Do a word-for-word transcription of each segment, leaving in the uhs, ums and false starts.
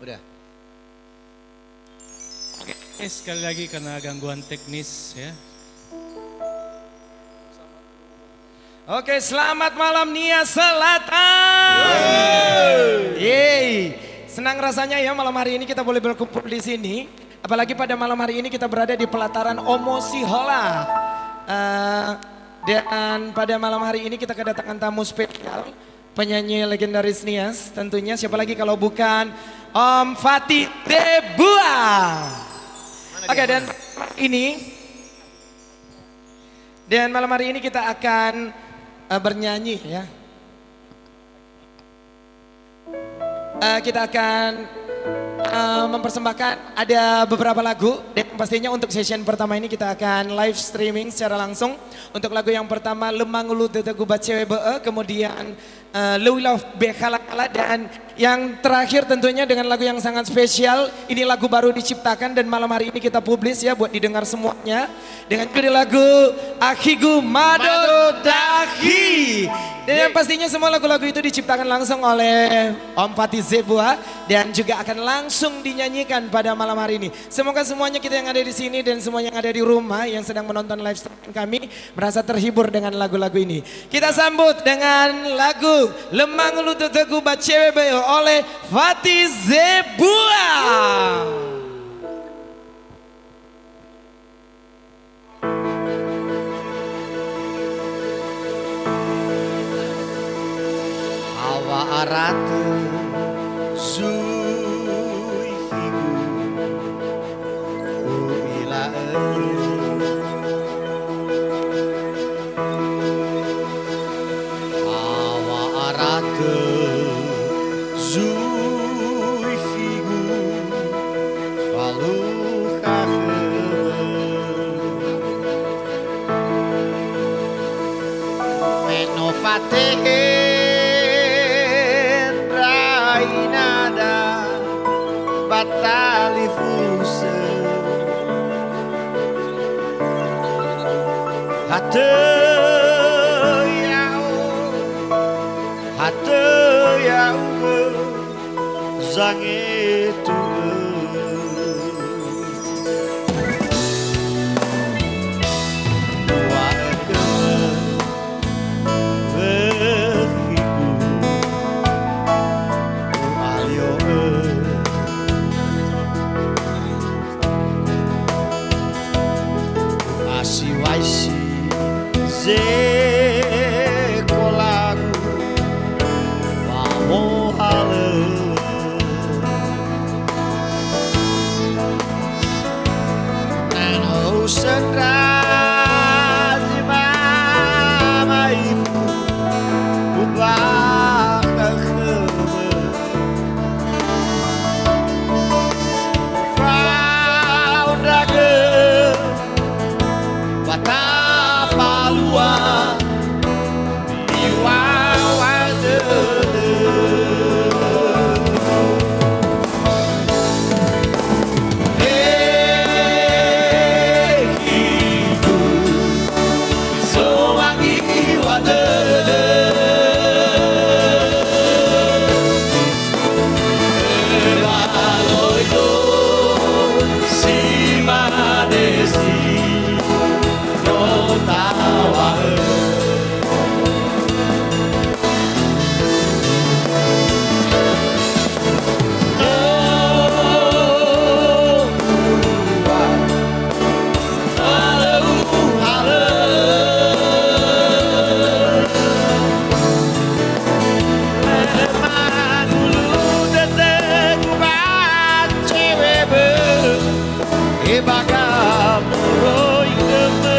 Udah. Oke, sekali lagi karena gangguan teknis ya. Oke, selamat malam Nias Selatan. Yeay. Senang rasanya ya malam hari ini kita boleh berkumpul di sini. Apalagi pada malam hari ini kita berada di pelataran Omo Sihola. Eh, dan pada malam hari ini kita kedatangan tamu spesial, penyanyi legendaris Nias tentunya. Siapa lagi kalau bukan Om Fatih Zebua. Mana dia, Oke, dan mana? ini Dan malam hari ini kita akan, eh, bernyanyi ya. Eh, kita akan, eh, mempersembahkan ada beberapa lagu dan pastinya untuk session pertama ini kita akan live streaming secara langsung. Untuk lagu yang pertama, Lemangulu Dödögu ba Cewe Bö'ö, kemudian eh, Leuila Bekhala-khala, dan yang terakhir tentunya dengan lagu yang sangat spesial. Ini lagu baru diciptakan dan malam hari ini kita publis ya buat didengar semuanya. Dengan judul lagu Akhigu Mado Mado Dakhi. Dan yang Yeay. pastinya semua lagu-lagu itu diciptakan langsung oleh Om Fatih Zebua dan juga akan langsung dinyanyikan pada malam hari ini. Semoga semuanya kita yang ada di sini dan semua yang ada di rumah yang sedang menonton live streaming kami merasa terhibur dengan lagu-lagu ini. Kita sambut dengan lagu Lemangulu Dödögu ba Cewe Bö'ö oleh Fatih Zebua. Hawa aratö zui khigu. U'ila'ö. Hawa aratö zui khigu, falukha khömö. Me no fatehe ndrainada ba talifusö. Hatö ya'o, hatö ya'ugö, zangetugö. Uŵa'ö khömö, wökhigu, u'alio'ö. Asiŵai si zekolagu, wamohalö. Na no usöndra zi mama ifu, ubakha khömö. Fao ndra'ugö ba tafalua. Iŵa'ö dödö. He khigu, so wangiŵa'ö dödö. Ebaloido, si mane si no taŵa'ö. He baga moroi dödö.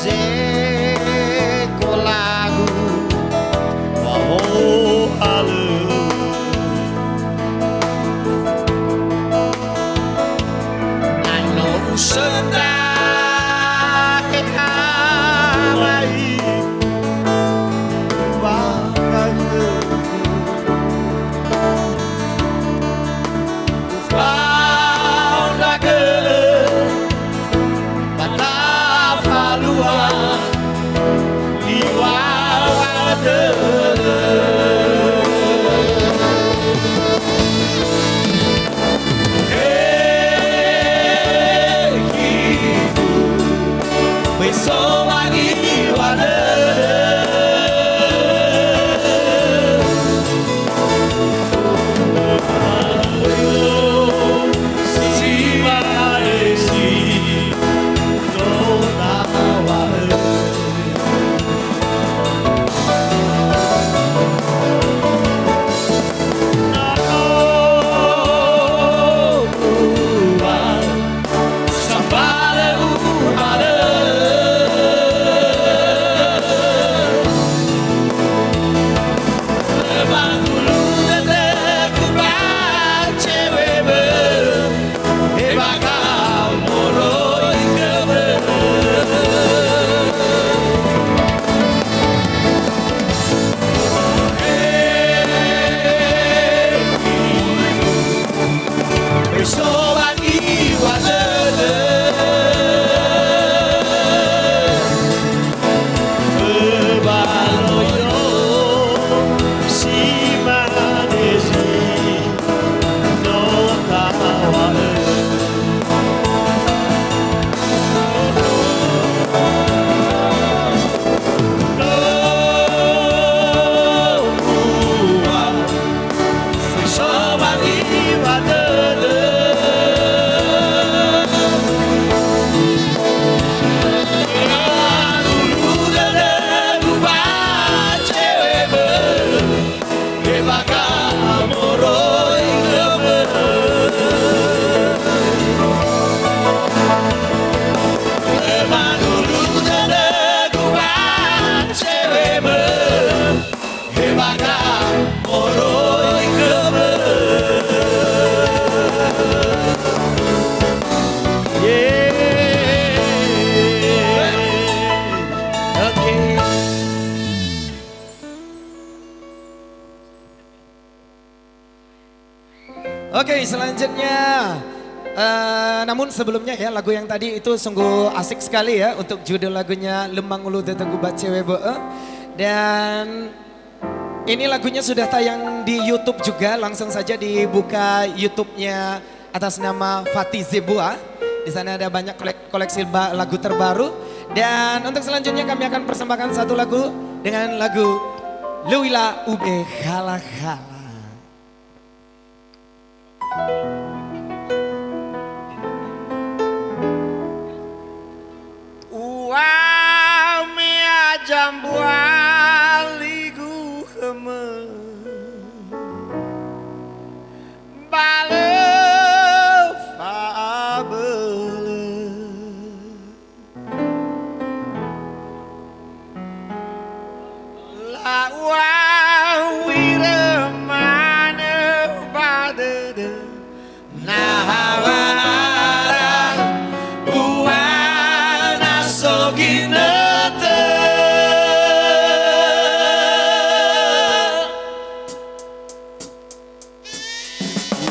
Zekolagu wahoalö. Na no usöndra he awai ba khögu. Ufaondragö ba tafalua niŵa'ö dödö. He khibu, böi so wangiŵa dödö. Oke, selanjutnya, eh, namun sebelumnya ya, lagu yang tadi itu sungguh asik sekali ya untuk judul lagunya Lö Mangulu Dödögu Ba Cewe Bö'ö. Dan ini lagunya sudah tayang di YouTube juga, langsung saja dibuka YouTube-nya atas nama Fati Zebua. Di sana ada banyak kolek-, koleksi ba-, lagu terbaru. Dan untuk selanjutnya kami akan persembahkan satu lagu dengan lagu Lö U'ila Ube Khalakhala. U'amea zambua ligu khömö, ba lö fa'abölö. La'u'awirö manö ba dödö, na ha wa'ara ua na so ginötö.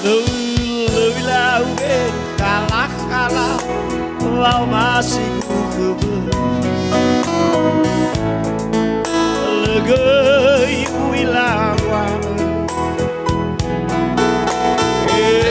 Lö, lö u'ila ube khalakhala, wa'omasigu khömö. Lö göi u'ila wa'ö,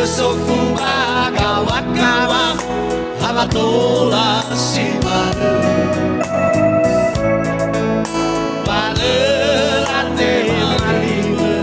eso fuma kawa-kawa, ha wa tola si manö. Ba lö latema li'ö.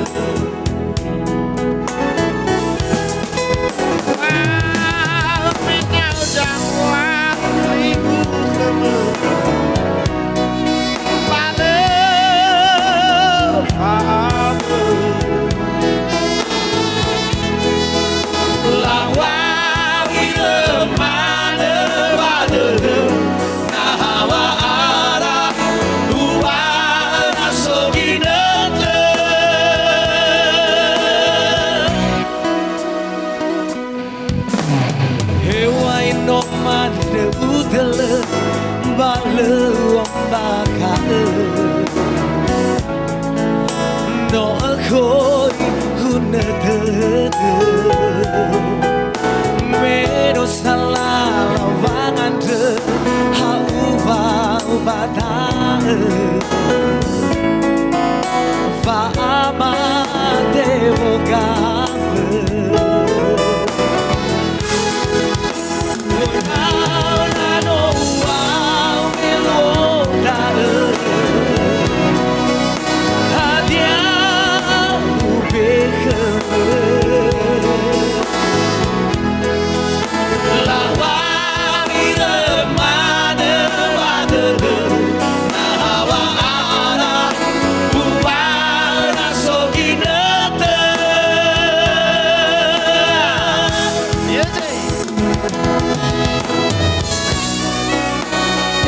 Goi hunö dödö, me no salalau wangandrö, ha'uwa ba da'ö, wa'amate wogamö. Hadia ubekhö? Lawa'ö manö wa dödö, na ha wa'ara, uŵa'ö na so ginötö. Music.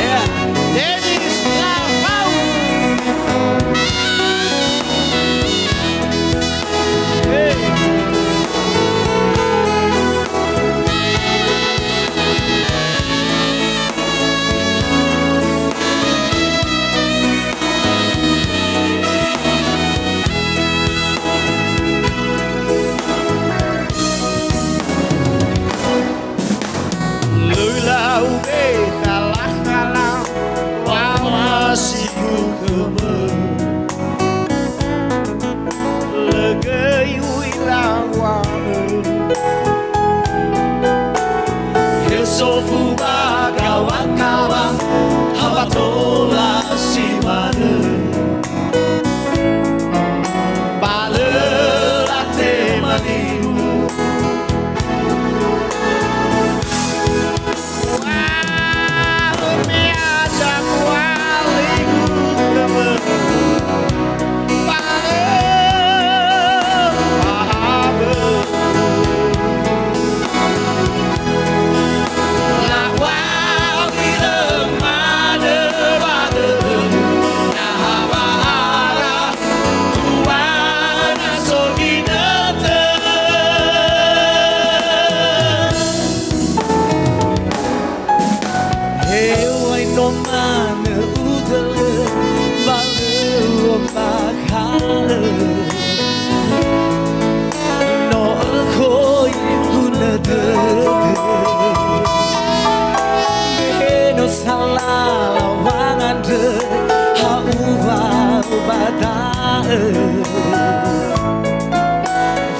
Yeah. Dennis Lafau. Hey. Lö lau be khalakhala, wa ma si gukhömö. Lö göi u'ila wa'ö. He sofu ba gawakawa, ha ba tola si manö. Ba lö latema liu. Wa'ö me aza kualigu gamö. Ba lö fa'abö. Hew̃a'ae no manö udölö, ba lö u'ombakha'ö. No ökhoi hunö dödö. Me no salalau wangandrö, ha'uwa ba da'ö.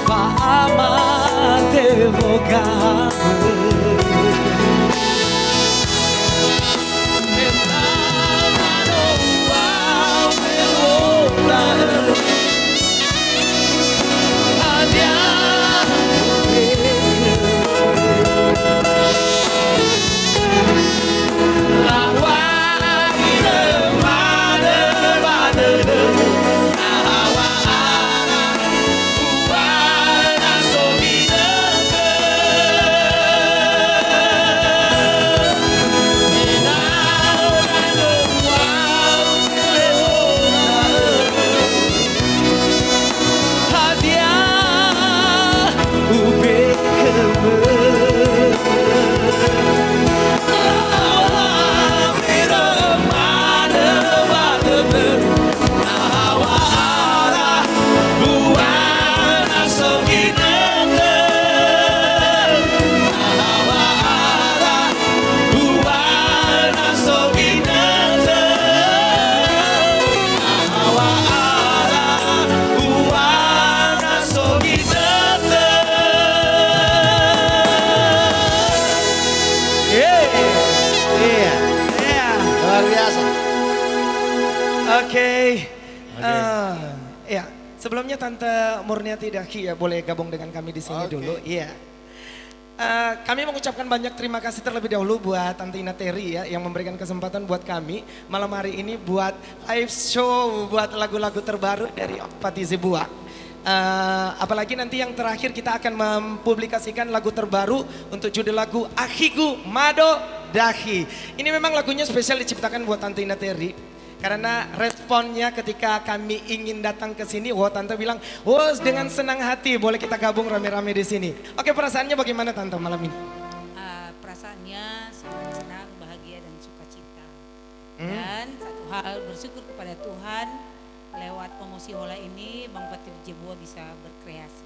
Fa'amate wogamö. Hadia ubekhömö? Iya. Iya. Luar biasa. Oke. Oke. Eh, ya. Sebelumnya Tante Murniati Daki ya, boleh gabung dengan kami di sini Oke. dulu. Iya. Eh, kami mengucapkan banyak terima kasih terlebih dahulu buat Tante Ina Terry ya, yang memberikan kesempatan buat kami malam hari ini buat live show, buat lagu-lagu terbaru dari Om Fati Zebua. Eh, apalagi nanti yang terakhir kita akan mempublikasikan lagu terbaru untuk judul lagu Akhigu Mado Dahi. Ini memang lagunya spesial diciptakan buat Tante Ina Terry. Karena responnya ketika kami ingin datang ke sini, wah, Tante bilang, "Oh, dengan senang hati, boleh kita gabung rame-rame di sini." Oke, perasaannya bagaimana, Tante, malam ini? Ah, perasaannya sangat senang, bahagia, dan sukacita. Hmm. Dan satu hal, bersyukur kepada Tuhan, Lewat Omo Sihola ini, Bang Fatih Jebua bisa berkreasi.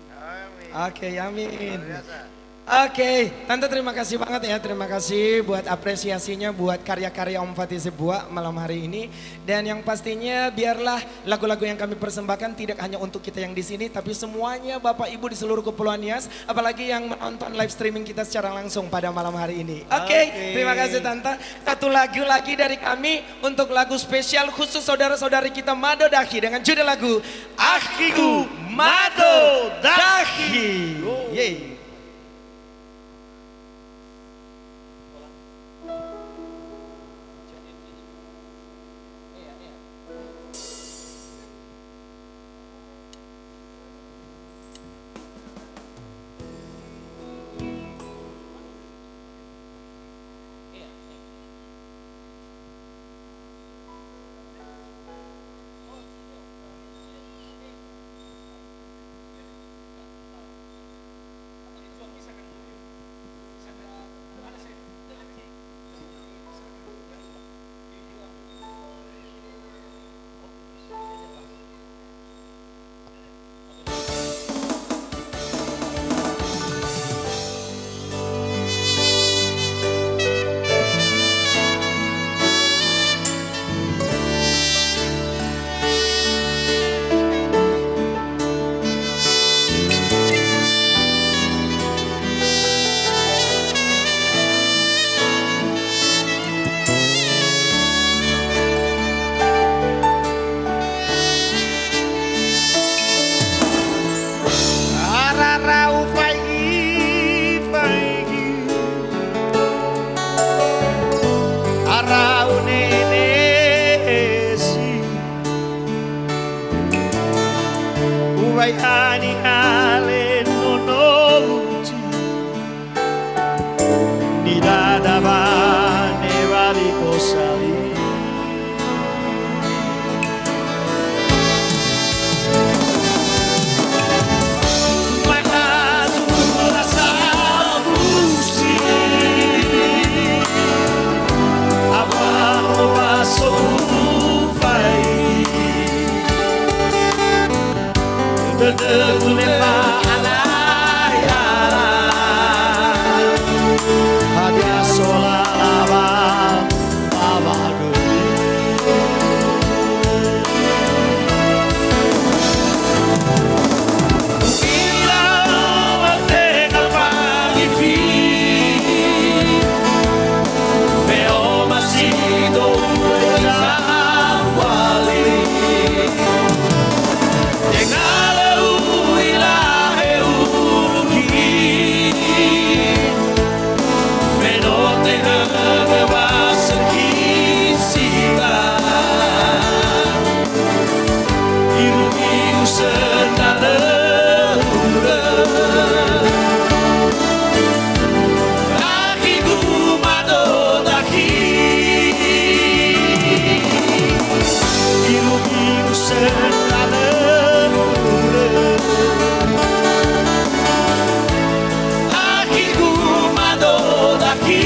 Oke, amin. Luar biasa. Oke, Tante, terima kasih banget ya. Terima kasih buat apresiasinya buat karya-karya Om Fatih Zebua malam hari ini. Dan yang pastinya biarlah lagu-lagu yang kami persembahkan tidak hanya untuk kita yang di sini, tapi semuanya Bapak Ibu di seluruh Kepulauan Nias, apalagi yang menonton live streaming kita secara langsung pada malam hari ini. Oke, oke. Terima kasih Tante. Satu lagu lagi dari kami untuk lagu spesial khusus saudara-saudari kita Mado Dakhi dengan judul lagu Akhigu Mado Dakhi. Yeay. Arara ufaigi-faigi, ara unenesi, uwai ani ale nono luti. Nidada wane wali gosali. Makazu rasa fusi. Apa wa so fai. Dödögu me fa'alai-alai. Hadia sola lawa, lawa dödö. U'ila wa tenga famifi. Me omasi dou zawali. Tenga lö u'ila he urugi. Me no tehögö wa sökhi siba. Irugi usöndra lö urö. Akhigu mado dakhi. Irugi usöndra lö urö. Akhigu mado dakhi.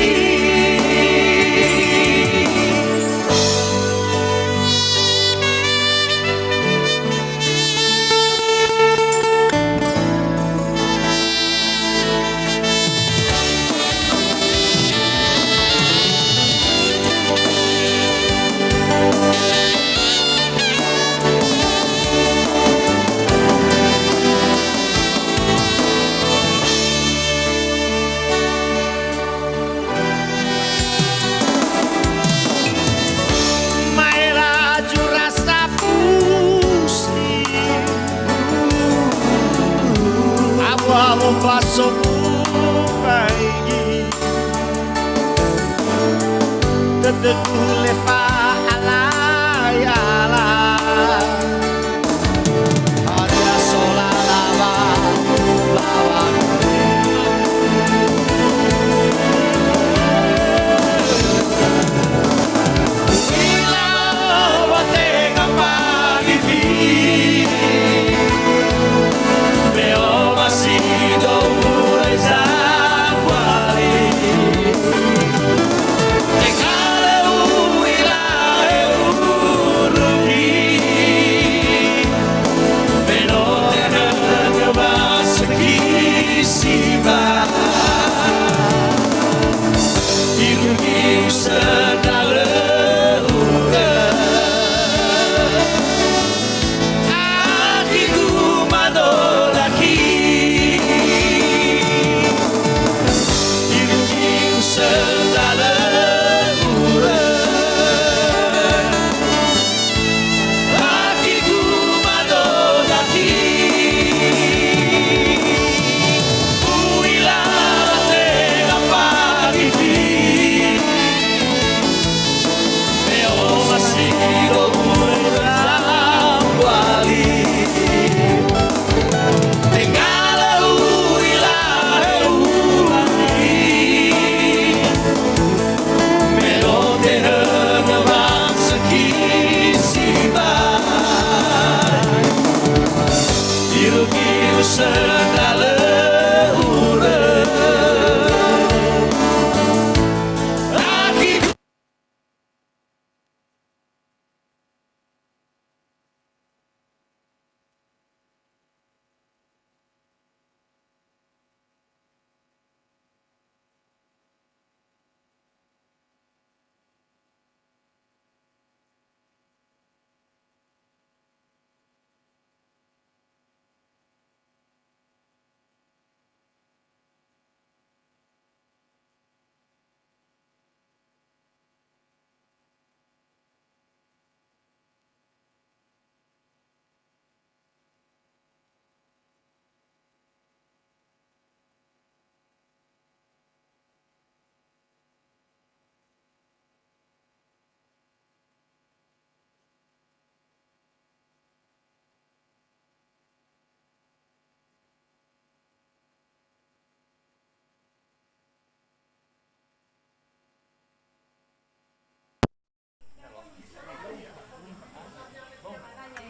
Maera zura safusi. Abu-abu faso mufaigi. Dödögu le fa'alai-alai. Hadia sola lawa, lawa. U'ila wa tenga famifi. Me omasi dou zawali. Tenga lö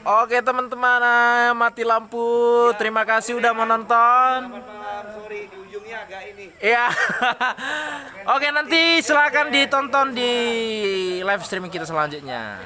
Oke, teman-teman, eh, mati lampu. Terima kasih udah menonton. Selamat malam, sorry di ujungnya agak ini. Ya. Oke, nanti silakan ditonton di live streaming kita selanjutnya.